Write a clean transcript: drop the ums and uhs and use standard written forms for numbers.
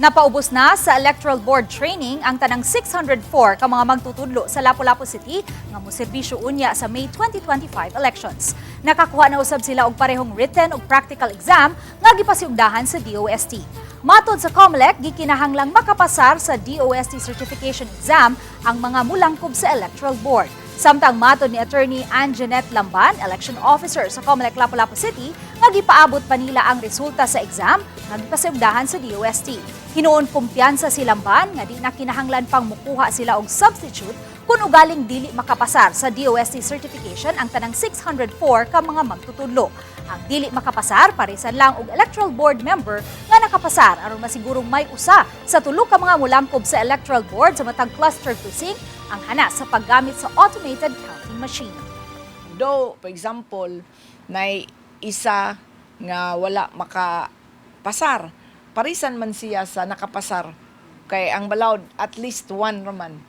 Napaubos na sa Electoral Board training ang tanang 604 ka mga magtutudlo sa Lapu-Lapu City nga moserbisyo unya sa May 2025 elections. Nakakuha na usab sila og parehong written ug practical exam nga gipasiugdahan sa DOST. Matod sa COMELEC, gikinahanglang makapasar sa DOST certification exam ang mga mulangkob sa Electoral Board. Samtang matod ni Attorney Anjanette Lamban, election officer sa COMELEC Lapu-Lapu City, nga gipaabot pa nila ang resulta sa exam nga gipasiugdahan sa DOST. Hinuon kumpiyansa si Lamban nga di na kinahanglan pang mukuha sila og substitute kung ugaling dili makapasar sa DOST certification ang tanang 604 ka mga magtutudlo. Ang dili makapasar, parisan lang og electoral board member nga nakapasar aron masigurong may usa sa tulo ka mga mulangkob sa electoral board sa matag cluster precinct ang hanas sa paggamit sa automated counting machine. Though, for example, nay isa nga wala makapasar, parisan man siya sa nakapasar. Kay ang balaod, at least one raman.